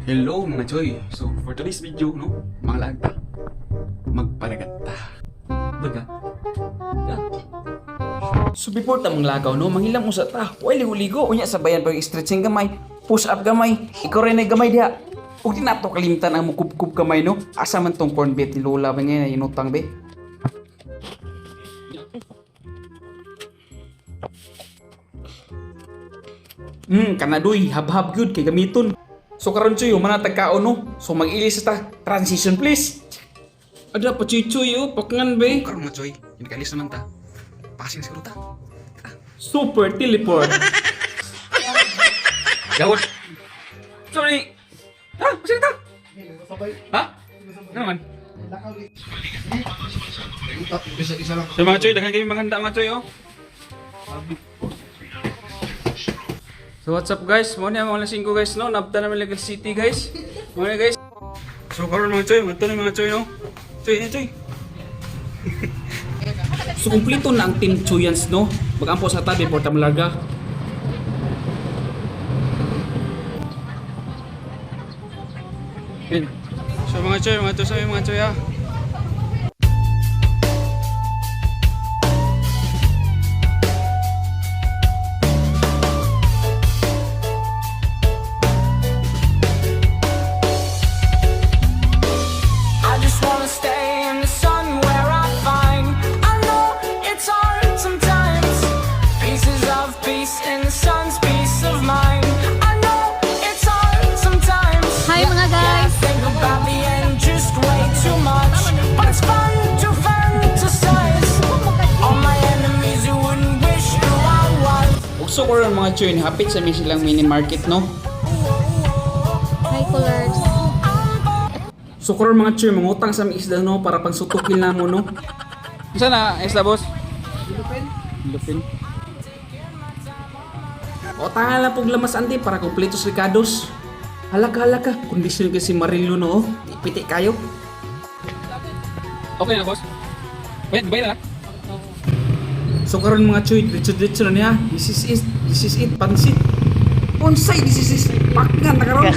Hello mga choy. So for today's video, no, mga laag ta. Magpanagat ta. Baga. Ya. So before ta manglagaw, no, manghilam usa ta. Way ligo-ligo unya sabayan pag stretching gamay, push up gamay, ikaw rin ay gamay diha. Ug di nato kalimtan ang mukubkub kamay, no. Asa man tong corn beef ni Lola ba nga inutang be? Kanadoy, habhab gyud kay gamiton. So karon choy, human na tagkaon, no. So mag-ilis ta. Transition please. Ada pa choy choy oh, pakngan be. Karon mga choy, nakalis naman ta. Passing siguro ta. Super teleport. Gawat. Sorry. Ha, pasig ta. Ha? Ano naman? So mga choy, daghan kami maghanda mga choy oh. So what's up guys? Mo ni ang mga 5 guys no. Nabta naman Legal City guys. Mo ni guys. So karon mga choy, madto ni mga choy no. Choy na choy. So kumpleto na ang team Chuyans no. Magampo sa tabi Porta Malaga. Yun. So mga choy, mga choy, mga choy ah. I just wanna stay in the sun where I find. I know it's hard sometimes. Pieces of peace in the sun's peace of mind. I know it's hard sometimes. Hi mga guys! Think about the end just way too much. But it's fun to fantasize. All my enemies who wouldn't wish who I was. Ug so karon mga choy, hapit sa mi silang mini market no. Hi colors! So karon mga choy, mangutang sa mi isda no para pangsutukil namo no. Unsa na isda boss? Lupin. Lupin. O tanga lang pug lamas ante para kumpleto sa rikados. Halaka halaka, kondisyon kasi Marilo no. Oh. Piti kayo. Okay na boss. Wait, bay na. So karon mga choy, diretso-diretso na niya. This is it. This is it pansit. Unsay this is it. Pakngan na karon.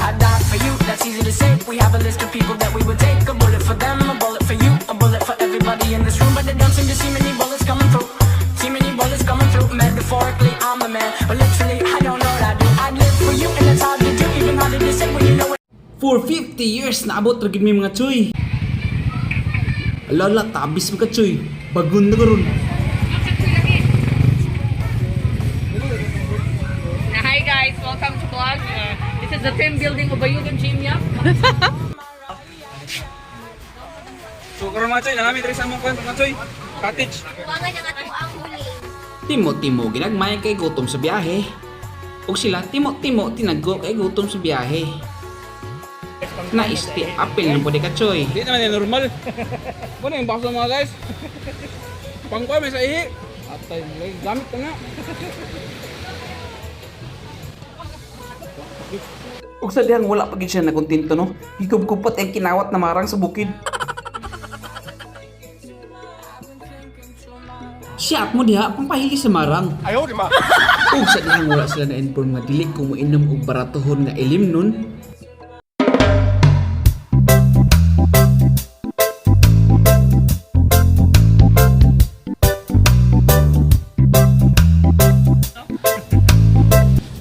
I die for you, that's easy to say. We have a list of people that we would take. A bullet for them, a bullet for you, a bullet for everybody in this room. But there don't seem to see many bullets coming through. See many bullets coming through. Metaphorically, I'm the man, but literally, I don't know what I do. I'd live for you, and it's hard to do, even harder to say when you know it. For 50 years naabot ra gid mi mga choy. Alala, tabis mga choy. Bagon na karon. Hi guys, welcome to vlog. This is the team building of Bayugan Gym, yeah? So karon mga choy, nangami diri sa among kwan mga choy. Cottage. Timo-timo ginagmay kay gutom sa biyahe. Ug sila timo-timo tinago kay gutom sa biyahe. Na isti apil ng pwede ka choy. Hindi naman yung normal. Ano yung baso mga guys? Pangkuha may sa ihi. Atay mo lang. Gamit ka nga. Ug sa dihang wala pa gid siya nakontento no. Gikubkupat ang kinawat na marang sa bukid. Siya mo diha pampahili sa marang. Ayaw, di ma. Ug sa dihang wala sila na-inform nga dili ko moinom og baratohon nga ilim nun.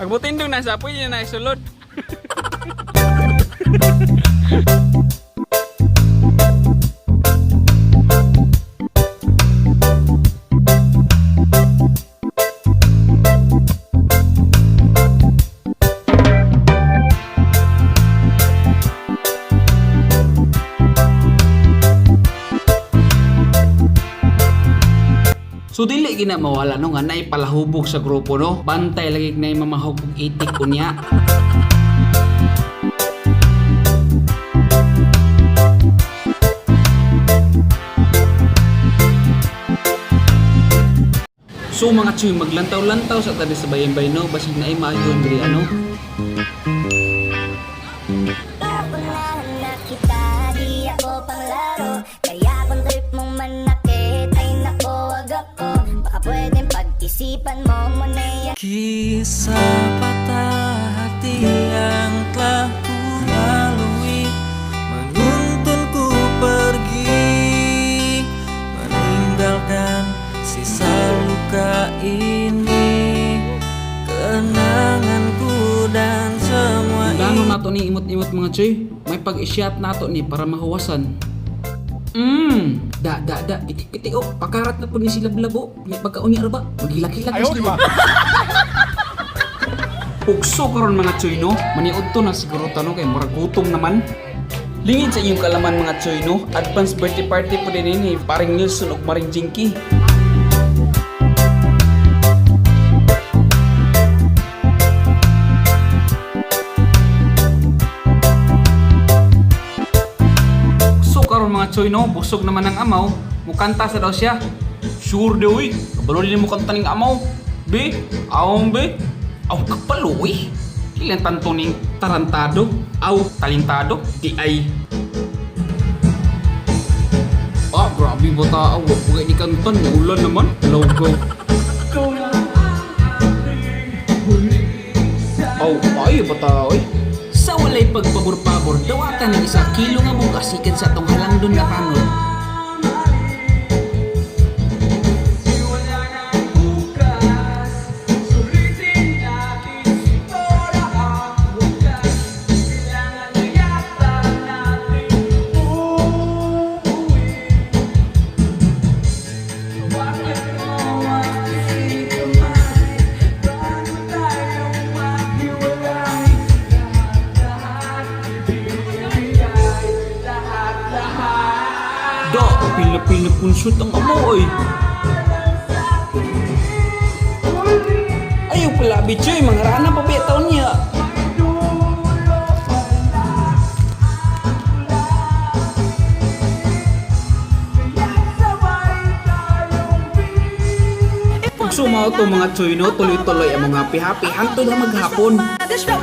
Pagbutin doon nasa apoy, yun na isulod. So dili gina mawala no nga naay palahubog sa grupo no. Bantay lagi nay mamahog og itik unya. So mga chuy maglantaw-lantaw sa tabi sa bayan-bayan no basig naay maayo diri ano. Paunahan na kita, di ako panglaro. Kaya kung trip mong manakit, ay nako, wag ako. Baka pwedeng pag-isipan mo muna yan. Kisah patah hati yang telah ku lalui menuntunku pergi, meninggalkan sisa luka ini, kenanganku dan semua Gano nato ni imot-imot, mga choy. May pag-isyat nato ni para mahuwasan. Da da da piti piti oh, pakarat na po ni sila blabo. May pagkaunya ra ba? Maghilak-hilak. Ayaw, di ba? Pugso karon, mga choy, no. Maniud to na siguro tano kay murag gutom naman. Lingid sa inyong kalaman, mga choy, no. Advance birthday party po din ni paring Nilson ug Maring Jinky. So karon, mga choy, no, busog naman ang amaw, mukanta sa daw siya. Sure de uy, kabalo din mo kanta ning amaw. Be, awong be. Aw kapalo uy. Ilan tanto ning tarantado, aw talentado, di ay. Ah, grabe ba ta? Aw, wag ni kanton, ulan naman. Logo. Aw, ay bata oy. Sa walay pagpabor-pabor, dawatan ng 1 kilo nga bugas ikan sa atong halangdon nga tanod. Da, pila-pila kunsot ang amo oy. Ayaw pala, bitchoy, mga rana pa ba taon niya? Ug sumao to, mga choy, no, tuloy-tuloy ang mga happy-happy hangtod na maghapon. This road.